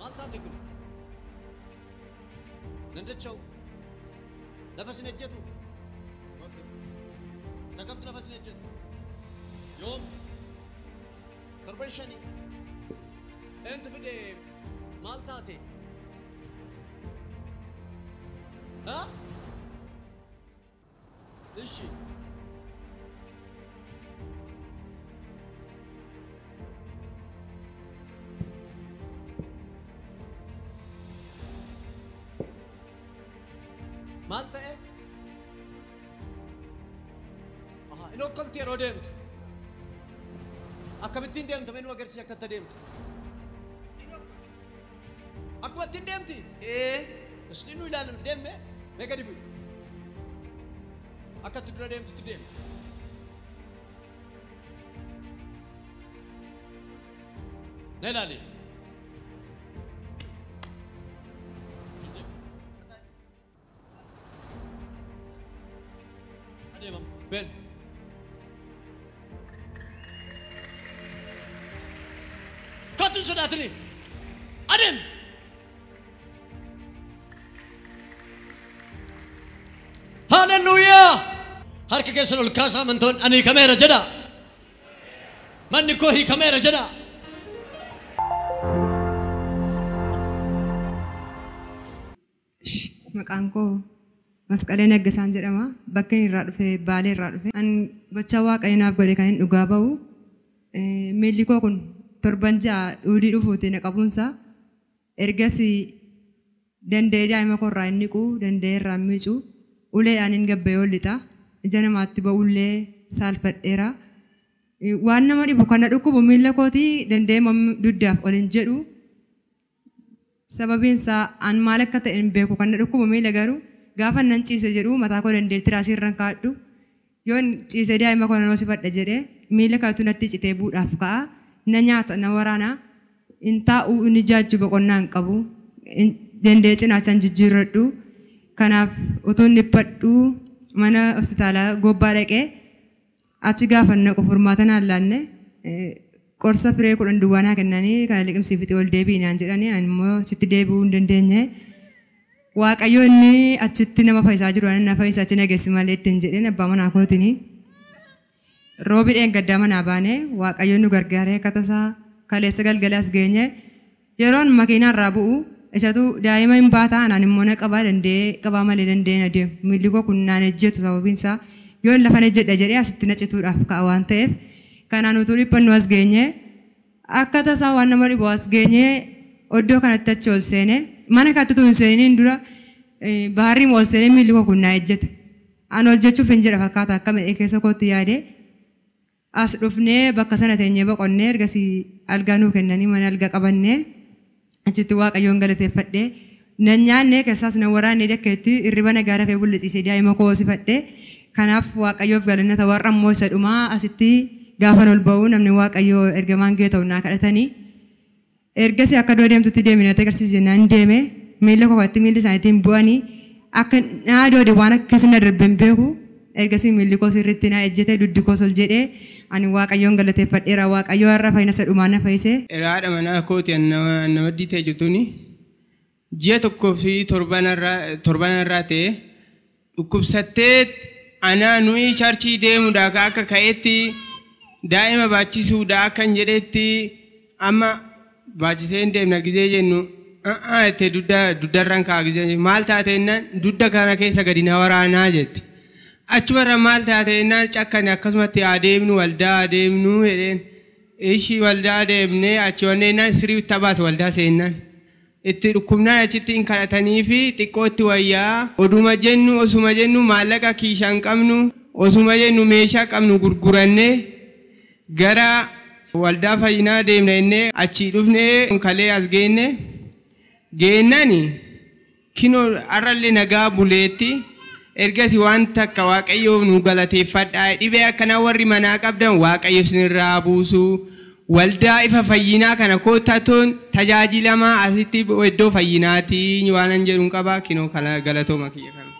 Maal taate kun? Dandacha'u? Lafa sin ejjetu? Okay. Sakamtu lafa sin ejjetu? Yoom? Torban shanii? Eentu fide maal taate? Ha? Ishi. Maal ta'e? Aha, inni okkolti yeroo deemtu. Akkamittiin deemta? Mee nu agarsiisi akkatti deemtu. Akkuma ittiin deemti? Ee. Isti nu ilaalu deemme mee gadi bu'i. Akkatti dura deemtutti deemti. Na ilaali. Adeemam. Ben. Kottu hin sodaatini. Adeem. Haleluuyaa! Harka keessan ol kaasaa amantoonni ani hiikameera jedha. Manni koo hiikameera jedha. Maqaan koo Masqalee Naggasaan jedhama. Bakka inni irraa dhufe Baalee irraa dhufe. Ani gocha Waaqayyo naaf godhe kan hin dhugaa ba'u. Miilli koo kun torban ja'a dhuudii dhufuuti na qabuunsa. Ergas danda'ee daa'ima koo irraa hin dhiqu, danda'ee irraa hin miicu. Uleedhaan hin gabbayee ol lixa. Ija namaatti ba'ullee saalfadheera. Waan nama dhibu kana dhukkubu miilla kootii danda'ee dugdaaf ol hin jedhu. Sababiin isaa an maal akka ta'e hin beeku kan na dhukkubu miila garuu gaafa nan ciise jedhu mataa koo danda'ee tiraasii irra hin kaadhu. Yoon ciise daa'ima koo nan hoosifadha jedhee miila kanatu natti citee bu'uudhaaf ka'a. Na nyaata na waraana hin taa'u inni jaajju boqonnaa hin qabu. Danda'ee cinaachaan jijjiirradhu. Kanaaf utuu hin dhiphadhu mana hospitaalaa gobbaa dhaqee achi gaafa naqu furmaata naan laanne qorsa firee 10 duwwaa naa kennanii kana liqimsii fixee ol deebi'i naan jedhanii ani immoo achitti deebi'uu hin dandeenye. Waaqayyo inni achitti nama fayyisaa jiru ani na fayyisa achi na geessi malee ittiin jedheen abbaa manaa kootiini. Roobi dheengaddaa manaa baane Waaqayyo nu gargaaree akka tasaa kaleessa galgala as geenye yeroon makiinaa irraa bu'u isatu daa'ima hin baataa anaan immoo na qabaa danda'ee qabaa malee danda'ee na deemu. Miilli koo kun naan ejjetu sababiin isaa yoon lafa na ejjedha jedhee asitti na cituudhaaf ka'a waan ta'eef kanaan utuu dhiphannu as geenye akka tasaa waan nama dhibu as geenye oddoo kanatti achi ol seene mana kanatti utuu hin seeniin dura baharriin ol seenee miilli koo kun naa ejjete. An ol jechuuf hin jedha fakkaata akka medhee keessa kootti yaade as dhufnee bakka sana teenyee boqonnee ergasii algaa nuu kennanii mana algaa qabannee achitti Waaqayyoon galateeffadhee nan nyaanne keessaas nan waraanne dakkeetti hirriba nagaa rafee bullisiisee daa'ima koo hoosifadhee kanaaf Waaqayyoof galanna ta'u har'a immoo isa dhumaa asitti gaafan ol ba'u namni Waaqayyoo ergamaan gee ta'u naa kadhatanii ergasii akka dura deemtutti deemine natti agarsiisi jennaan deeme miilla koo kanatti miilli isaaniitiin bu'anii akka naa doode waan akkas na darbe hin beeku ergasii miilli koo sirriitti naa ejjete duddi koos ol jedhee ani Waaqayyoon galateeffadheera Waaqayyoo har'a fayyina isa dhumaa na fayyise. Haadha manaa kooti nama diitee jirtuuni ji'a tokkoo fi torban irraa ta'e dhukkubsattee anaa nuyi charchii deemuudhaa akka ka'etti daa'ima baachisuudhaa akka hin jedhetti amma baachisee hin deemna gizee jennu jettee duddarraan ka'a gizee maal taate jennaan dudda kana keessa gadi na waraanaa jette. Achumarra maal taate jennaan cakkane akkasumatti adeemnu waldaa adeemnu jedheen ishii waldaa adeemnee achi wanneen sirii tabaas waldaa seennaan. Itti dhukkubnaan achitti hin kadhatanii fi xiqqootti wayyaa oduma jennu osuma jennu maallaqa kiishaa hin qabnu osuma jennu meeshaa qabnu gurgurannee gara waldaa fayyinaa deemna jennee achii dhufnee kalee as geenne geennani kinoo har'allee nagaa buleetti ergasii waan takka Waaqayyoof nu galateeffadhaa dhibee akkanaa warri manaa qabdan Waaqayyo isinirraa buusu waldaa ifa fayyinaa kana koottatoon tajaajilamaa asitti iddoo fayyinaati waan an jedhuun qabaa kinoo kana galatooma kiyya kana.